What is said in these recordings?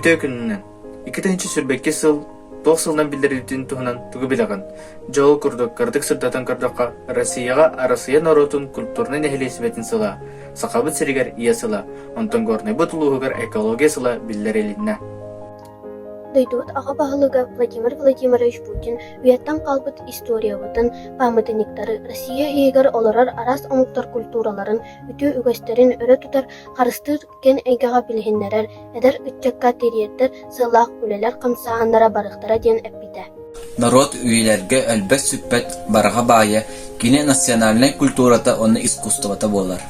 Үтүө күнүнэн! 2022 сыл туох сылынан биллэриллибитин туһунан тугу билэҕин? Дьэ ол курдук, кыратык сырдатан көрдөххө, Россияҕа Арассыыйа норуотун культурнай нэһилиэстибэтин сыла, Сахабыт сиригэр Ийэ сыла, онтон Горнайбыт улууһугар Экология сыла биллэрилиннэ. Дойдубут аҕа баһылыга Владимир Владимирович Путин үйэттэн хаалбыт историябытын, пааматынньыктары, Россия иһигэр олорор араас омуктар культураларын, үтүө үгэстэрин өрө тутар, харыстыыр киэн эйгэҕэ билиһиннэрэр, эдэр ыччакка тириэрдэр сыаллаах үлэлэр хамсааһыннара барыахтара диэн эппитэ. Норуот үйэлэргэ өлбөт-сүппэт барҕа баайа кини национальнай культурата уонна искусствота буолар.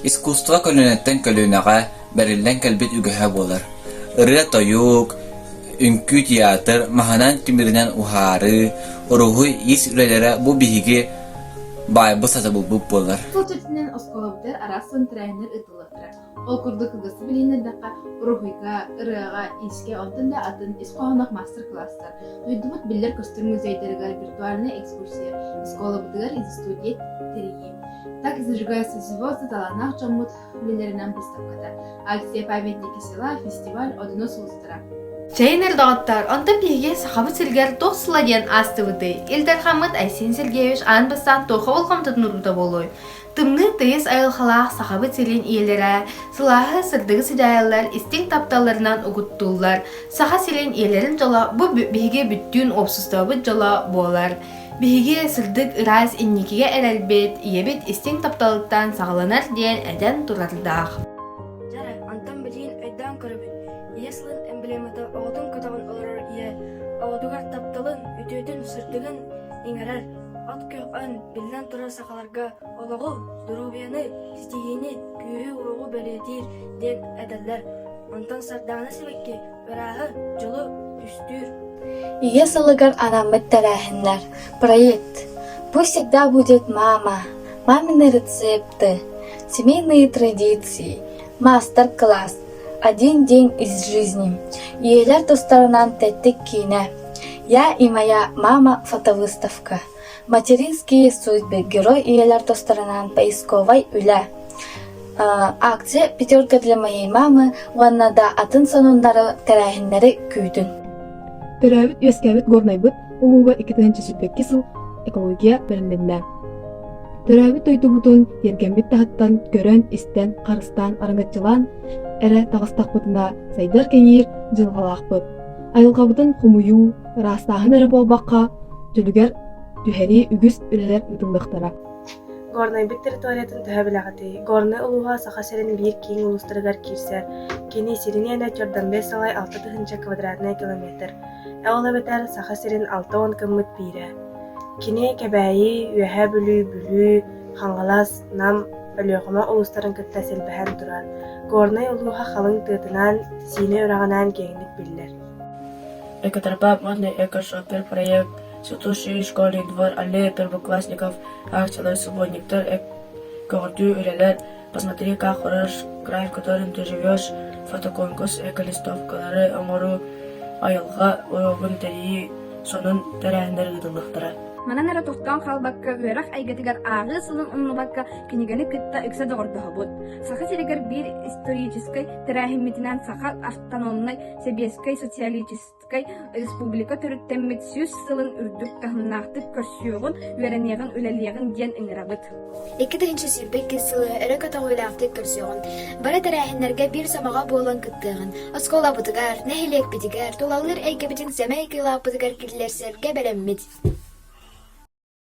Искусство көлүөнэттэн көлүөнэҕэ бэриллэн кэлбит үгэһэ буолар. Ырыа-тойук, үҥкүү театр, маһынан тимиринэн уһаарыы, уруһуй ис үлэлэрэ бу биһиги баайбыт сатабылбыт буолар. Сыл чэрчитинэн оскуолабытыгар араас сон тэрээһиннэр ыытыллыахтара. Ол курдук кылгастык билиһиннэрдэххэ, уруһуйга, ырыаҕа, иискэ, онтон да атын ис хоһоонноох маастар-кылаастар, дойдубут биллэр-көстөр музейдарыгар виртуальнай экскурсия, оскуолабытыгар студия тэрийии. Так зажигаются звезды талааннаах дьоммут үлэлэринэн быыстапката, акция «Памятники села» фестиваль Одуну сулустара. Чэйин эр доҕоттоор, онтон биһиги Сахабыт сиригэр туох сыла диэн аастыбытый? Ил Дархаммыт Айсен Сергеевич аан бастаан туохха болҕомтотун уурбута буолуой? Тымныы тыйыс айылҕалаах Сахабыт сирин ийэлэрэ сылааһы, сырдыгы сыдьаайаллар, истиҥ тапталларынан угуттууллар. Саха сирин ийэлэрин дьоло бу биһиги бүттүүн уопсастыбабыт дьоло буолар. Биһиги сырдык ыраас инникигэ эрэлбит, ийэбит истиҥ тапталыттан саҕаланар диэн этэн турардаах. Дьэ, онтон билигин өйдөөн көрөбүн, ийэ сылын эмблемата оҕотун көтөҕөн олорор ийэ оҕотугар тапталын, үтүөтүн, сырдыгын иҥэрэр, от күөх өн, биллэн турар сахаларга олоҕу, доруобуйаны, ситиһиини, күүһү-уоҕу бэлиэтиир диэн этэллэр. Онтон Сардаана сибэкки ырааһы, дьолу түстүүр. Ийэ сылыгар анаммыт тэрээһиннэр Проект «Пусть всегда будет мама», «Мамины рецепты», «Семейные традиции», «Мастер-класс», «Один день из жизни», Ийэлэр тустарынан тэттик киинэ, «Я и моя мама» фотовыставка, «Материнские судьбы. Герой ийэлэр тустарынан поисковай үлэ», акция «Пятерка для моей мамы» уонна да атын сонуннары, тэрээһиннэри күүтүн. Төрөөбүт-үөскээбит Горнайбыт улууга 2022 сыл экология бэрилиннэ. Төрөөбүт дойдубутун тиэргэммит таһыттан көрөн-истэн, харыстаан, араҥаччылаан эрэ таҕыстахпытына сайдар-кэҥиир дьылҕалаахпыт. Айылҕабытын хомуйуу, ыраастааһын эрэ буолбакка, чөлүгэр түһэрии үгүс үлэлэр ыытыллыахтара. Горнайбыт территориятын төһө билэҕитий? Горнай улууһа Саха сирин биир киин улуустарыгар киирсэр. Кини сирин иэнэ Чөрдөмбөй салай 6 000 квадратнай километр. Ол эбэтэр Саха сирин 60 гыммыт биирэ. Кини Кэбээйи, Үөһээ Бүлүү, Бүлүү, Хаҥалас, Нам, Өлүөхүмэ улуустарын кытта силбэһэн турар. Горнай улууһа халыҥ тыатынан, Сиинэ үрэҕинэн киэҥник биллэр. Экотропа модный эко-шоппер проект «Цветущий школьный двор аллея первоклассников» акциялар, субботниктар, көҕөрдүү үлэлэр, «Посмотри, как хорош край, в котором ты живешь» фотоконкурс, эколистовкалары оҥоруу, айылҕа уруогун тэрийии сонун тэрээһиннэр ыытыллыахтара. Манан эрэ тохтоон хаалбакка, үөрэх эйгэтигэр ааҕыы сылын умнубакка, кинигэни кытта ыкса доҕордоһобут. Саха сиригэр биир историческай тэрээһиммитинэн Саха автономнай Сэбиэскэй Социалистическай Республика төрүттэммит 100 сылын үрдүк таһымнаахтык көрсүөҕүн, үөрэниэҕин, үлэлиэҕин диэн ыҥырабыт. 2022 сылы өрө көтөҕүүлээхтик көрсүөҕүн, бары тэрээһиннэргэ биир сомоҕо буолан кыттыаҕын, оскуолабытыгар, нэһилиэкпитигэр, тулалыыр эйгэбитин сэмэй кыылааппытыгар киллэрсэргэ бэлэммит.